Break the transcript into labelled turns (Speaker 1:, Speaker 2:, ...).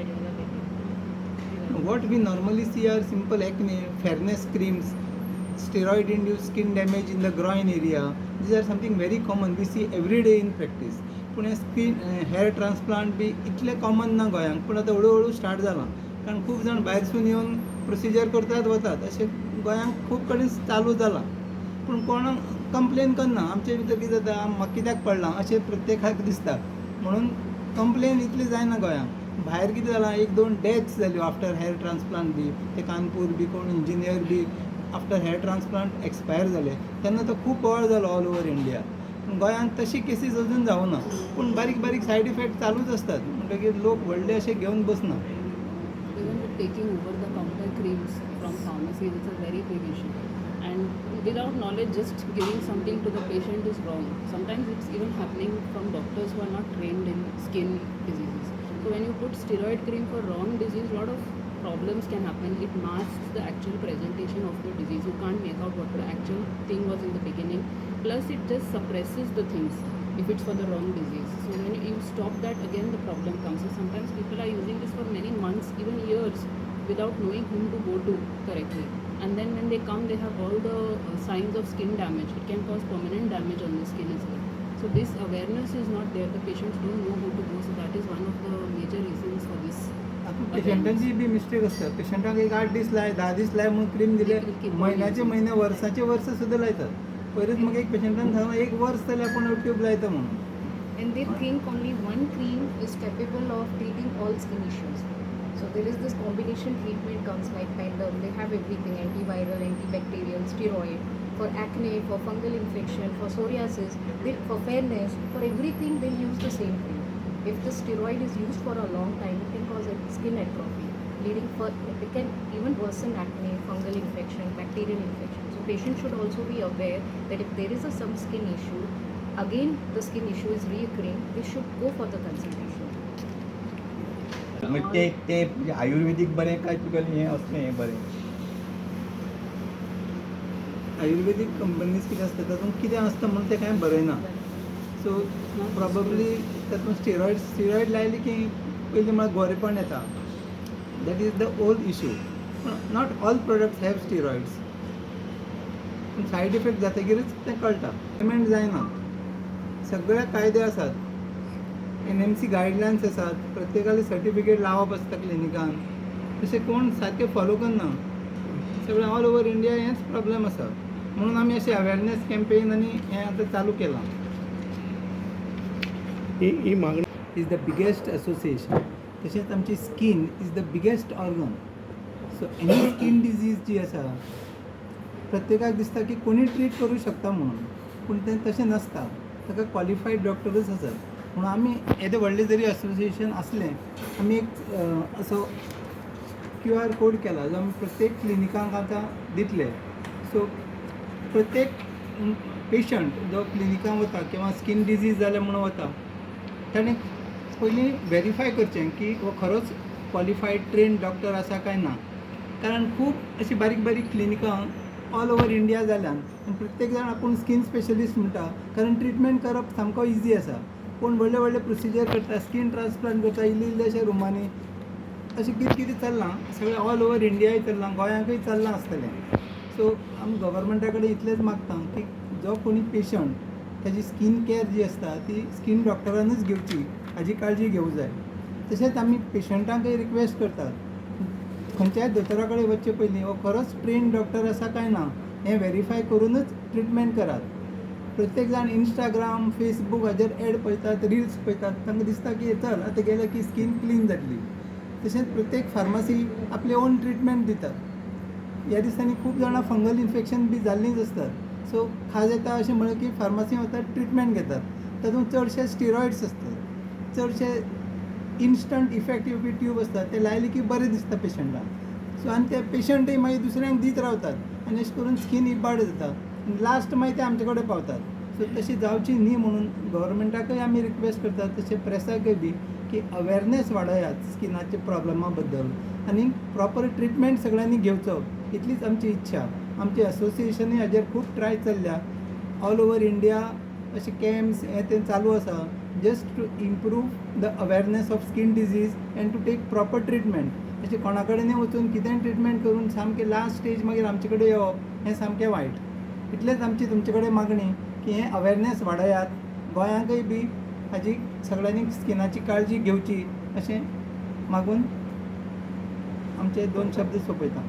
Speaker 1: that you all are getting?
Speaker 2: What we normally see are simple acne, fairness creams, steroid induced skin damage in the groin area. These are something very common we see every day in practice. पूण हे skin hair transplant बी इतलें common ना गोंयांत, पूण आतां हळू हळू start जालां, कारण खूब जाण भायरसून येवन प्रोसिजर करतात वतात. अशें गोंयांत खूब कडेन चालू जालां, पूण कोण कंप्लेन करना. आमचे भितर कितें जाता, म्हाका कित्याक पडलां अशें प्रत्येकाक दिसता, म्हणून कंप्लेन इतली जायना गोंयांत. भायर कितें जालां, एक दोन डेथ्स जाल्यो आफ्टर हेअर ट्रान्सप्लांट बी. ते कानपूर बी कोण engineer be after hair transplant expire जाले, तेन्ना तो खूब बोवाळ जालो ऑल ओवर इंडिया. पूण गोंयांत तशी केसीस अजून जावना, पूण बारीक बारीक सायड इफेक्ट चालूच आसतात, म्हणटकीर लोक व्हडले अशे घेवन बसना.
Speaker 3: Even with taking over the counter creams from pharmacies, it's a very big issue. And without knowledge, just giving something to the patient is wrong. Sometimes it's even happening from doctors who are not trained in skin diseases. So when you put steroid cream for wrong disease, lot of problems can happen. It masks the actual presentation of the disease. You can't make out what the actual thing was in the beginning. Plus, it just suppresses the things if it's for the wrong disease. So when you stop that, again the problem comes. So sometimes people are using this for many months, even years, without knowing whom to go to correctly. And then when they come, they have all the signs of skin damage. It can cause permanent damage on the skin as well. So this awareness is not there. The patients don't know who to go. So that is one of the major reasons for this.
Speaker 2: आतां पेशंटांची be mistake आसता. पेशंटाक एक 8 दीस लाय, 10 दीस लाय म्हणून cream दिले, म्हयन्याचे म्हयने, वर्साचे वर्स सुद्दां लायतात. पयरूच म्हाका एक पेशंटान सांगलें, एक वर्स जालें आपूण ट्यूब लायता म्हणून.
Speaker 4: And they think only one cream is capable of treating all skin issues. So there is this combination treatment comes like Pandem. They have everything: antiviral, antibacterial, steroid, for acne, for fungal infection, for psoriasis, for fairness, for everything they'll use the same cream. If the steroid is used for a long time, it can cause a skin atrophy, leading for it can even worsen acne, fungal infection, bacterial infection. So patient should also be aware that if there is a some skin issue, again the skin issue is reoccurring, they should go for the consultation.
Speaker 5: मग ते ते म्हणजे आयुर्वेदीक बरें काय तुगेलें हें असलें हें बरें?
Speaker 2: आयुर्वेदीक कंपनीज कितें आसता, तातूंत कितें आसता म्हणून तें कांय बरयना. सो प्रॉबेबली तातूंत स्टिरॉयड स्टिरॉयड लायली की पयलीं म्हळ्यार गोरेपण येता. That is the old issue. Not all products have steroids, पूण सायड इफेक्ट जातकीरच तें कळटा. पेमेंट जायना. सगळे कायदे आसात, एनएमसी गायडलायन्स आसात, प्रत्येकाले सर्टिफिकेट लावप आसता क्लिनिकान. तशें कोण सारकें फॉलो करना. सगळें ऑल ओवर इंडिया हेंच प्रॉब्लेम आसा, म्हणून आमी अशें अवेरनेस कॅम्पेन आनी हें आतां चालू केलां.
Speaker 6: ही ही मागणी
Speaker 2: is the biggest association. तशेंच आमची skin is the biggest organ, so any skin disease जी आसा, प्रत्येकाक दिसता की कोणी ट्रीट करूं शकता म्हणून, पूण तें तशें नासता. ताका क्वॉलिफायड डॉक्टरूच आसात. म्हणून आमी येदें व्हडलें जरी असोसिएशन आसलें, आमी एक असो क्यू आर कोड केला, जो आमी प्रत्येक क्लिनिकांक आतां दितले. सो प्रत्येक पेशंट जो क्लिनिकां वता किंवा स्कीन डिजीज जाल्या म्हणून वता, ताणें पयलीं वेरीफाय करचें की हो खरोच क्वॉलिफायड ट्रेन्ड डॉक्टर आसा काय ना, कारण खूब अशीं बारीक बारीक क्लिनिकां ऑल ओवर इंडिया जाल्यान आनी प्रत्येक जाण आपूण स्कीन स्पेशलिस्ट म्हणटा, कारण ट्रिटमेंट करप सामको इजी आसा. कोण व्हडले व्हडले प्रोसिजर करता, स्कीन ट्रान्सप्लांट करता इल्ले इल्लेशे रुमांनी. अशें कितें कितें चल्लां, सगळें ऑल ओवर इंडियाय चल्लां, गोंयांकूय चल्लां आसतलें. सो आमी गव्हर्मेंटा कडेन इतलेंच मागता की जो कोणी पेशंट, ताजी स्कीन केअर जी आसता ती स्कीन डॉक्टरानूच घेवची, हाजी काळजी घेवंक जाय. तशेंच आमी पेशंटांकय रिक्वेस्ट करतात, खंयच्याय दोतोरा कडेन वचचे पयलीं हो खरोच ट्रेन्ड डॉक्टर आसा काय ना हें वेरीफाय करुनूच ट्रिटमेंट करात. प्रत्येक जाण इंस्टाग्राम, फेसबूक हाजेर एड पळयतात, रिल्स पळयतात, तांकां दिसता की चल आतां गेले की स्कीन क्लीन जातली. तशेंच प्रत्येक फार्मासी आपले ओन ट्रिटमेंट दितात. ह्या दिसांनी खूब जाणां फंगल इन्फेक्शन बी जाल्लींच आसतात. सो खाज येता अशें म्हणलें की फार्मासी वतात, ट्रिटमेंट घेतात. तातूंत चडशे स्टिरॉयड्स आसतात, चडशे इन्स्टंट इफेक्ट येवपी ट्यूब आसतात. ते लायले की बरें दिसता पेशंटाक. सो आनी ते पेशंटय मागीर दुसऱ्यांक दीत रावतात आनी अशें करून स्कीन इबाड जाता आनी लास्ट मागीर ते आमचे कडेन पावतात. सो तशी जावची न्ही म्हणून गव्हर्मेंटाकय आमी रिक्वेस्ट करतात, तशें प्रेसाकय बी की अवेरनेस वाडयात स्किनाच्या प्रॉब्लमा बद्दल आनी प्रॉपर ट्रिटमेंट सगळ्यांनी घेवचो, इतलीच आमची इच्छा. आमचे एसोसिएशनूय हाजेर खूब ट्राय चल्ल्या. ऑल ओवर इंडिया अशे कॅम्प्स हें तें चालू आसा. just to improve the awareness of skin disease and to take proper treatment. अशें कोणा कडेनय वचून कितेंय ट्रिटमेंट करून सामकें लास्ट स्टेज मागीर आमचे कडेन येवप हें सामकें वायट. इतलेंच आमची तुमचे कडेन मागणी की हें अवेरनेस वाडयात गोंयांकय बी हाजी सगळ्यांनी स्किनाची काळजी घेवची अशें मागून आमचे दोन शब्द सोंपयता.